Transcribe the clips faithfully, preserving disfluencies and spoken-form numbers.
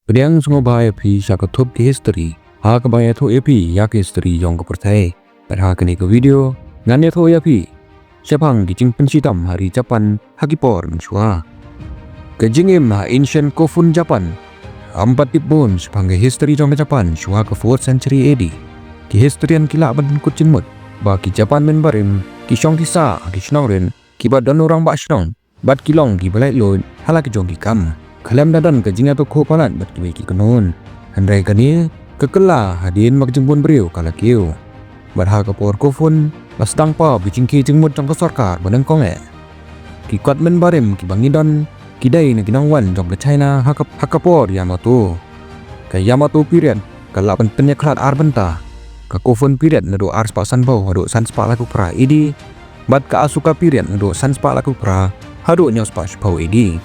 Pdiang sngewbha ïa phi sha ka thup ki history ha kaba ïathuh ïa phi ïa ki history jong ka pyrthei. Bad ha kane ka video ngan ïathuh ïa phi shaphang ki jingpynshitom ha ri Japan ha ki por mynshuwa. Ka jingim ha ancient Kofun Japan. Ym pat tip bun shaphang ka history jong ka Japan shuwa ka fourth century A D. Ki historian ki lah ban pynkut jingmut ba ki Japan mynbarim ki shong ki sah ha ki shnong rit kiba don u rangbah shnong bad ki long kiba laitluid ha la ki jong ki kam. Khlem da don ka jingïathuh palat bad kiwei ki kynhun. Hynrei kane ka kylla hadien ba ka jingbun briew ka la kiew. Bad ha ka por Kofun la sdang paw ba jingkhie jingmut jong ka sorkar ba nyngkong eh. Ki kot mynbarim kiba ngi don ki dei na ki nongwan jong ka China ha ka, ha ka por Yamato. Ka Yamato period ka lah ban pynïakhlad ar bynta. Ka Kofun period naduh ar spah san phew haduh san spah laiphew phra A D. Bad ka Asuka period naduh san spah laiphew phra haduh hynñiew spah shiphew A D.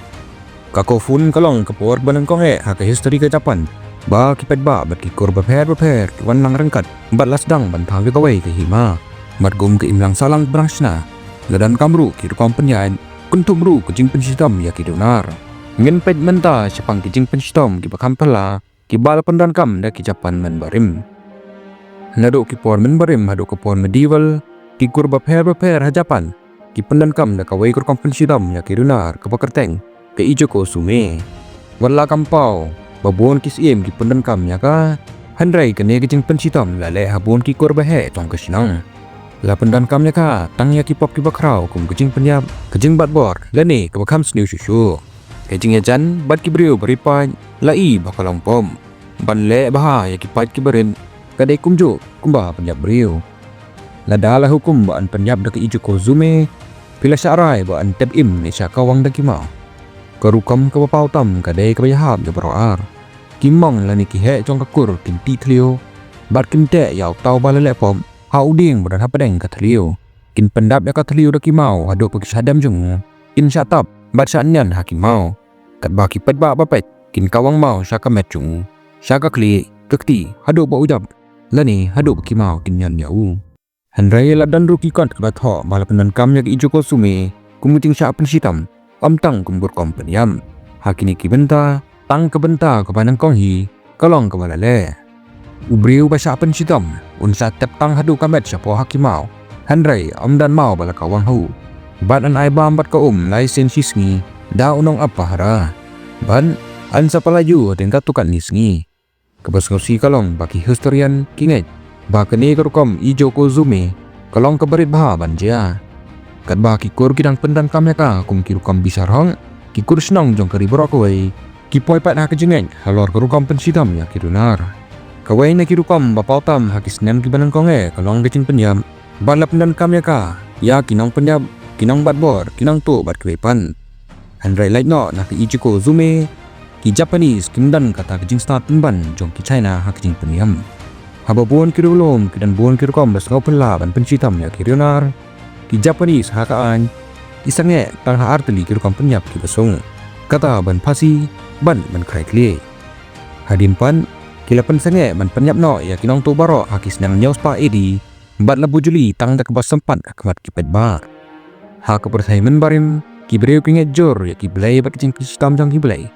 Ka Kofun ka long ka por ba nyngkong eh ha ka history ka Japan ba ki paidbah bad ki kur bapher bapher ki wan lang ryngkat bad la sdang ban thaw ïa kawei ka hima. Bad kum ka imlang sahlang pyrshah la donkam ruh ki rukom pynïaid, kynthup ruh ka jingpynshitom ïa ki runar. Ngin peit mynta shaphang ki jingpynshitom kiba kham phylla kiba la pyndonkam da ki Japan mynbarim. Naduh ki por mynbarim haduh ka por medieval, ki kur bapher bapher ha Japan ki pyndonkam da kawei ka rukom pynshitom ïa ki runar kaba kyrteng ka Ichiko Sume. Wat la kham paw ba bun ki syiem ki pyndonkam ïa ka, hynrei kane ka jingpynshitom la leh ha bun ki kur baheh jong ka shnong. La pyndonkam ïa ka tang ïa ki pop kiba khraw kum ka jingpynïap, ka jingbat bor lane kaba kham sniew shuh shuh. Ka jingïajan bad ki briew ba rit paid la i ba ka long pop. Ban leh bha ïa ki paid kiba rit ka dei kumjuh kumba pynïap briew. Lada la hukum ba yn pynïap da ka Ichiko Sume, phi la shah rai ba yn tep im ne shah kawang da ki maw. Ka rukom kaba paw tam ka dei kaba ïahap ïa baroh ar. Ki monk lane ki heh jong ka kur kin tih thliew bad kin teh ïa uta uba la leh pop ha u dieng ba don hapdeng ka thliew. Kin pyndap ïa ka thliew da ki maw haduh ba ki shah dem jong u kin shah tap bad shah nian ha ki maw. Katba ki paidbah ba peit kin kawang maw sha ka met jong u, sha ka khlieh, ka kti, haduh ba u jop lane haduh ba ki maw kin nian ïa u. Hynrei la don ruh ki kot kiba thoh ba la pyndonkam ïa ka Ichiko Sume kum ka jingshah pynshitom, ym tang kum ka rukom pynïap. Ha kine ki bynta, tang ka bynta kaba nyngkong hi ka long kaba la leh. U briew ba shah pynshitom un shah tep tang haduh ka met shapoh ha ki maw. Hynrei ym don maw ba la kawang ha u. Bad yn ai bam bad ka um lai sien shi sngi da u nongap pahara. Bad yn sa pyllait ïa u hadien katto katne sngi. Kaba sngewsih ka long ba ki historian ki ngeit ba kane ka rukom Ichiko Sume ka long kaba rit bha ban jia. Katba ki kur ki dang pyndonkam ïa ka kum ki rukom bishar hok, ki kur shnong jong ka ri baroh kawei ki poi pat ha ka jingngeit halor ka rukom pynshitom ïa ki runar. Kawei na ki rukom ba paw tam ha ki snem kiba nyngkong eh ka long ka jingpynïap. Bad la pyndonkam ïa ka ïa ki nongpynïap, ki nongbat bor, ki nongtuh bad kiwei pat. Hynrei lait noh na ka Ichiko Sume, ki Japanese kim don kata ka jingstad pynban jong ki China ha ka jingpynïap. Haba bun ki riewlum ki don bun ki rukom ba sngewphylla ban pynshitom ïa ki runar, ki Japanese ha ka aiñ ki sangeh tang ha artylli ki rukom pynïap kiba sung. Kata ban phasi bad ban khrai khlieh. Hadien pat ki la pynsangeh ban pynïap noh ïa ki nongtuh baroh ha ki snem hynñiew spah A D. Bad la buh juli tang da kaba sympat ha khmat ki paidbah. Ha ka pyrthei mynbarim ki briew ki ngeit jur ïa ki blei bad ki jingpynshitom jong ki blei.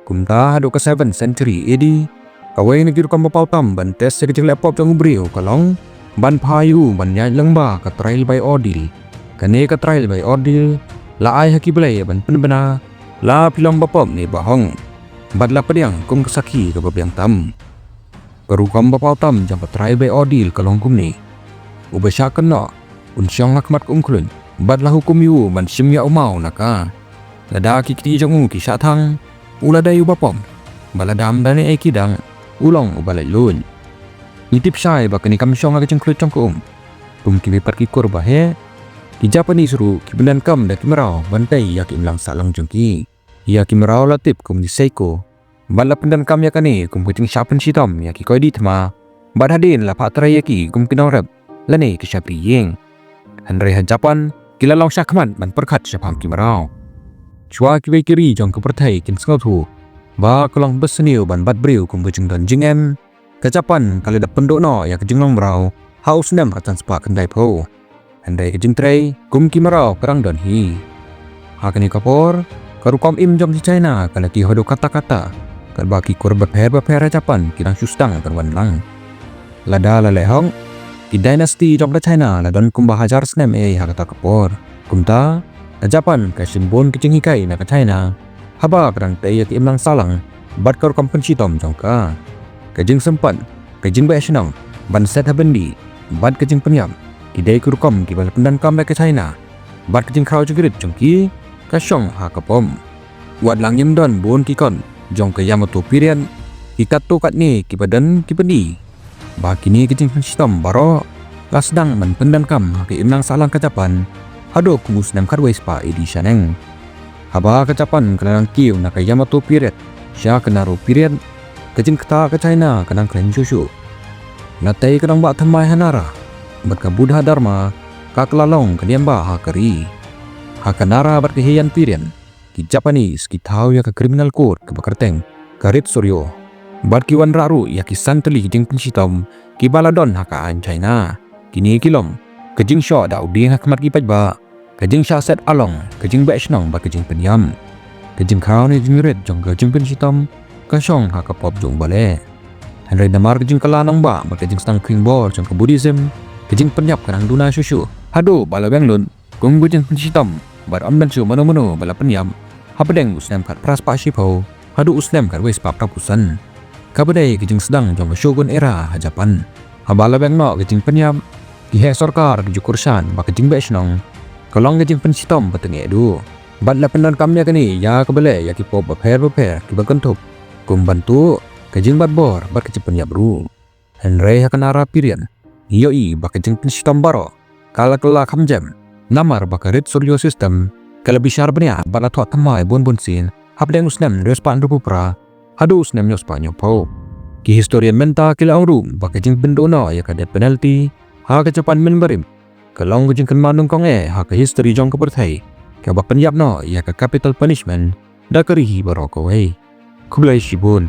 Kumta haduh ka seventh century A D, kawei na ki rukom ba paw tam ban test ïa ka jingleh pop jong u briew ka long ban phah ïa u ban ïaid lyngba ka trial by ordeal. Kane ka trial by ordeal la ai ha ki blei ban pynbna la phi long ba pop ne ba hok. Bad la pdiang kum ka sakhi kaba biang tam. Ka rukom ba paw tam jong ka trial by ordeal ka long kumne. Uba shah kynnoh un shong ha khmat ka umkhluit bad la hukum ïa u ban shim ïa u maw na ka. Lada ki kti jong u ki shah thang, u la dei uba pop. Bad lada ym don ei ei ki dang, u long uba laitluid. Ngi tip shai ba kane kam shong ha ka jingkhluit jong ka um. Kum kiwei pat ki kur baheh, ki Japanese ruh ki pyndonkam da ki mraw ban tei ïa ki imlang sahlang jong ki. Ïa ki mraw la tip kum ki seiko. Bad la pyndonkam ïa kane kum ka jingshah pynshitom ïa ki koidi thma. Bad hadien la phah trei ïa ki kum ki nongrep lane ki shaphrang ïing. Hynrei ha Japan ki la long shakhmat ban pyrkhat shaphang ki mraw. Shuwa kiwei ki ri jong ka pyrthei kin sngewthuh ba ka long basniew ban bat briew kum ka jingdon jingem, ka Japan ka la dep pynduh noh ïa ka jinglong mraw ha u snem arphew san spah khyndai phew. Hynrei ka jingtrei kum ki mraw ka dang don hi. Ha kane ka por ka rukom im jong ki China ka la kiew haduh katta katta. Bad ba ki kur bapher bapher ha Japan ki dang shu sdang ban wan lang. Lada la leh hok, ki dynasty jong ka China la don kumba hajar snem ei ha kata ka por. Kumta, ka Japan ka shim bun ki jinghikai na ka China. Haba ka dang tei ïa ki imlang sahlang bad ka rukom pynshitom jong ka. Ka jingsympat, ka jingbeh shnong, ban set ha byndi, bad ka jingpynïap, ki dei ki rukom kiba la pyndonkam da ka China. Bad ka jingkhraw jingrit jong ki ka shong ha ka pop. Wat la ngim don bun ki kot jong ka Yamato period, ki katto katne kiba don kiba die. Ba kine ki jingpynshitom baroh la sdang ban pyndonkam ha ka imlang sahlang ka Japan haduh kum u snem khatwei spah A D shaneng. Haba ka Japan ka la dang kiew na ka Yamato period sha ka Nara period, ka jingktah ka China ka dang khlaiñ shuh shuh. La tei ka nongbah thymmai ha Nara, bad ka Buddha Dharma ka kylla long ka niam bah ha ka ri. Ha ka Nara bad ka Heian period, ki Japanese ki thaw ïa ka criminal code kaba kyrteng ka Rit Soryo. Bad ki wanrah ruh ïa ki san tylli ki jingpynshitom kiba la don ha ka aiñ China. Kine ki long ka jingshoh da u dieng ha khmat ki paidbah, ka jingshah set along, ka jingbeh shnong bad ka jingpynïap. Ka jingkhraw ne jingrit jong ka jingpynshitom ka shong ha ka pop jong u balei. Hynrei namar ka jingkylla nongbah bad ka jingsdang khynbor jong ka Buddhism, ka jingpynïap ka dang duna shuh shuh haduh ba la weng lut kum ka jingpynshitom bad ym don shuh mano mano ba la pynïap hapdeng u snem khatphra spah shiphew haduh u snem khatwei spah phra phew san. Kaba dei ka jingsdang jong ka Shogun era ha Japan. Haba la weng noh ka jingpynïap, ki heh sorkar ki ju kyrshan ba ka jingbeh shnong ka long ka jingpynshitom ba tyngeh duh. Bad la pyndonkam ïa kane ïa ka balei ïa ki pop bapher bapher kiba kynthup kum ban tuh ka jingbat bor bad ka jingpynïap ruh. Hynrei ha ka Nara period, ngi ïohi ba ka jingpynshitom baroh ka la kylla kham jem. Namar ba ka Rit Soryo system ka la bishar bniah bad la thoh thymmai bun bun sien hapdeng u snem hynriew spah hynriewphew phra haduh u snem hynñiew spah hynñiewphew. Ki historian mynta ki la ong ruh ba ka jingpynduh noh ïa ka death penalty ha ka Japan mynbarim ka long ka jingkynmaw nyngkong eh ha ka history jong ka pyrthei, kaba pynïap noh ïa ka capital punishment da ka ri hi baroh kawei. Khublei shibun.